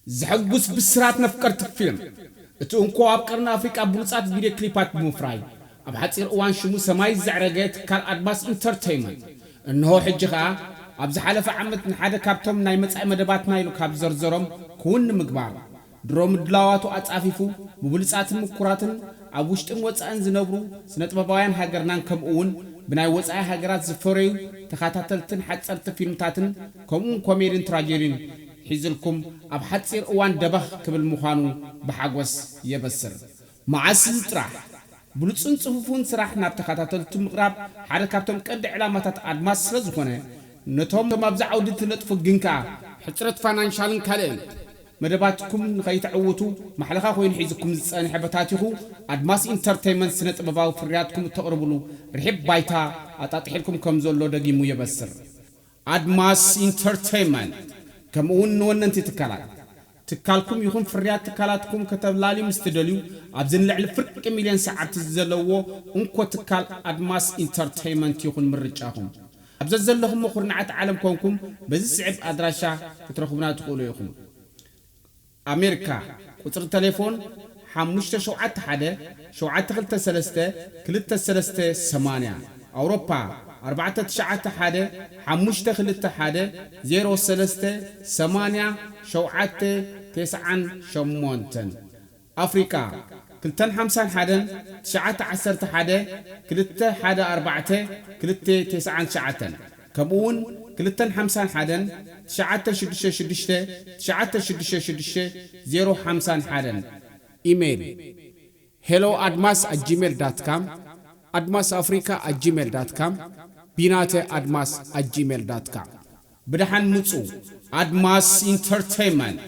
ዘሐጉስ ብስራት ነፍቀርቲ ፊልም! እቲ እንኮ ኣብ ቀርኒ ኣፍሪቃ ብሉጻት ቪድዮ ክሊፓት ብምፍራይ ኣብ ሓጺር እዋን ሽሙ ሰማይ ዘዕረገ ትካል ኣድማስ ኢንተርተይመንት፣ እንሆ ሕጂ ኸኣ ኣብ ዝሓለፈ ዓመት ንሓደ ካብቶም ናይ መጻኢ መደባትና ኢሉ ካብ ዘርዘሮም ክውን ንምግባር ድሮ ምድላዋቱ ኣጻፊፉ ብብሉጻትን ምኩራትን ኣብ ውሽጥን ወጻእን ዝነብሩ ስነጥበባውያን ሃገርናን ከምኡ እውን ብናይ ወጻኢ ሃገራት ዝፈረዩ ተኸታተልትን ሓጸርቲ ፊልምታትን ከምኡውን ኮሜድን ትራጀዲን ሒዝልኩም ኣብ ሓጺር እዋን ደበኽ ክብል ምዃኑ ብሓጎስ የበስር። መዓስ እዚ ጥራሕ ብሉጽን ጽፉፉን ስራሕ ናብ ተኸታተልቱ ምቕራብ ሓደ ካብቶም ቀንዲ ዕላማታት ኣድማስ ስለ ዝኾነ፣ ነቶም ኣብዛ ዓውዲ ትነጥፉ ግን ከኣ ሕጽረት ፋይናንሻልን ካልእን መደባትኩም ንኸይተዕውቱ ማሕለኻ ኮይኑ ሒዝኩም ዝጸንሐ በታቲኹ ኣድማስ ኢንተርተይመንት ስነ ጥበባዊ ፍርያትኩም እተቕርብሉ ርሒብ ባይታ ኣጣጥሒልኩም ከም ዘሎ ደጊሙ የበስር። ኣድማስ ኢንተርተይመንት ከምኡ እውን ንወነንቲ ትካላት ትካልኩም ይኹን ፍርያት ትካላትኩም ከተላልዩ ምስ ትደልዩ ኣብዚ ንልዕሊ ፍርቂ ሚልዮን ሰዓብቲ ዘለዎ እንኮ ትካል ኣድማስ ኢንተርተይመንት ይኹን ምርጫኹም። ኣብ ዘዘለኹሞ ኩርናዓት ዓለም ኮንኩም በዚ ስዕብ ኣድራሻ ክትረኽቡና ትኽእሉ ኢኹም። ኣሜሪካ ቁጽሪ ተሌፎን ሓሙሽተ ሸውዓተ ሓደ ሸውዓተ ክልተ ሰለስተ ክልተ ሰለስተ ሰማንያ። ኣውሮፓ ኣርባዕተ ትሽዓተ ሓደ ሓሙሽተ ክልተ ሓደ ዜሮ ሰለስተ ሰማንያ ሸውዓተ ተስዓን ሸሞንተን። ኣፍሪቃ ክልተን ሓምሳን ሓደን ትሽዓተ ዓሰርተ ሓደ ክልተ ሓደ ኣርባዕተ ክልተ ተስዓን ትሽዓተን። ከምኡ እውን ክልተን ሓምሳን ሓደን ትሽዓተ ሽዱሽተ ሽዱሽተ ትሽዓተ ሽዱሽተ ሽዱሽተ ዜሮ ሓምሳን ሓደን። ኢሜይል ሄሎ ኣድማስ ኣት ጂሜል ዳት ካም፣ ኣድማስ ኣፍሪካ ኣት ጂሜል ዳት ካም፣ ቢናተ ኣድማስ ኣት ጂሜል ዳት ካም። ብደሓን ምጹ። ኣድማስ ኢንተርተይመንት